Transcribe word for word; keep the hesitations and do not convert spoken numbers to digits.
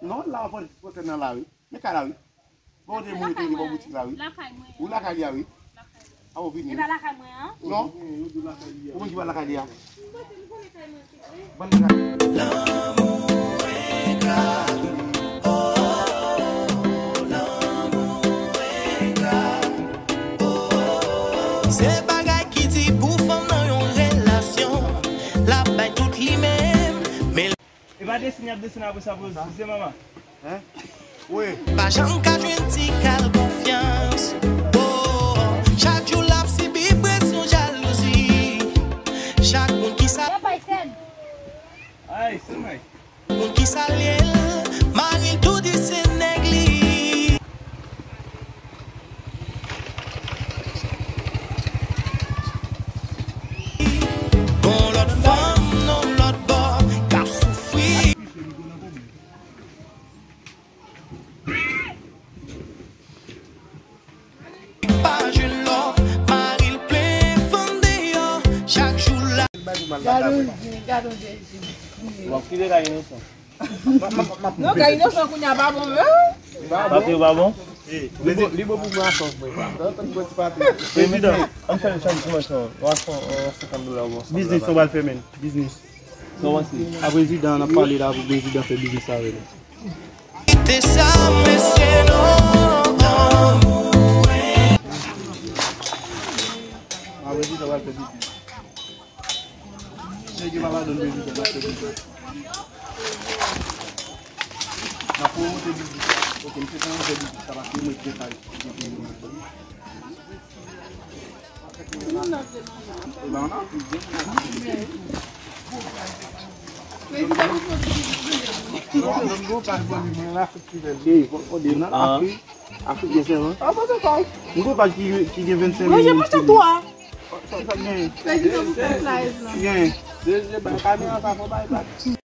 Non, la, w ap pran nan la, wi. Men kay la, wi. Bon, de moun ki bò boutik la, wi. Ou lakay li a, wi. A, ou vini. E pa lakay mwen an? Non. Ou menm ki pa lakay li a. Bann lakay. Se bagay ki di pou fanm nan yon relasyon, l ap bay tout li menm, men E pa desen y ap desen apre sa pou yo di se manman. Hein? Wi. Pa janm ka jwenn ti kal konfyans. Oh, chak jou l ap sibi presyon jalouzi. Chak moun ki sa. Ay, se may. Moun ki salye l, mari l tou di se nèg li. Gon lòt fanm nan lòt bò k ap soufri. Pa jwenn love, mari l plen fanm deyò, chak jou la. Gade yon zen, gade yon zen. Bon, ki de la inosan? Non, kay inosan kounye a pa bon menm. Papi, ou pa bon? Li bon, li bon pou mwen a sòs, mwen. Prezidan, ann fè l chanj dimansyon. Yon a san, yon a senkant dola, ou bon. Biznis, ou pral fèmen. Biznis. Kòman se? A prezidan, n ap pale la pou prezidan fè biznis avè nou. Kite sa, mesye, non. A prezidan, pral fè biznis. Nèg yo pa padone prezidan, n ap fè biznis. N ap pwomote biznis la. Ok, misye pwomote biznis la paske mwen gen kay. E ba w nan? Nan Afrik, Afrik gen sèman. M gen paj ki, ki gen vennsenk mil. Mwen, je manje twa. Sa, sa gen. Prezidan pou fè live la. Gen. Dezye bay kamera sa fò bay bak.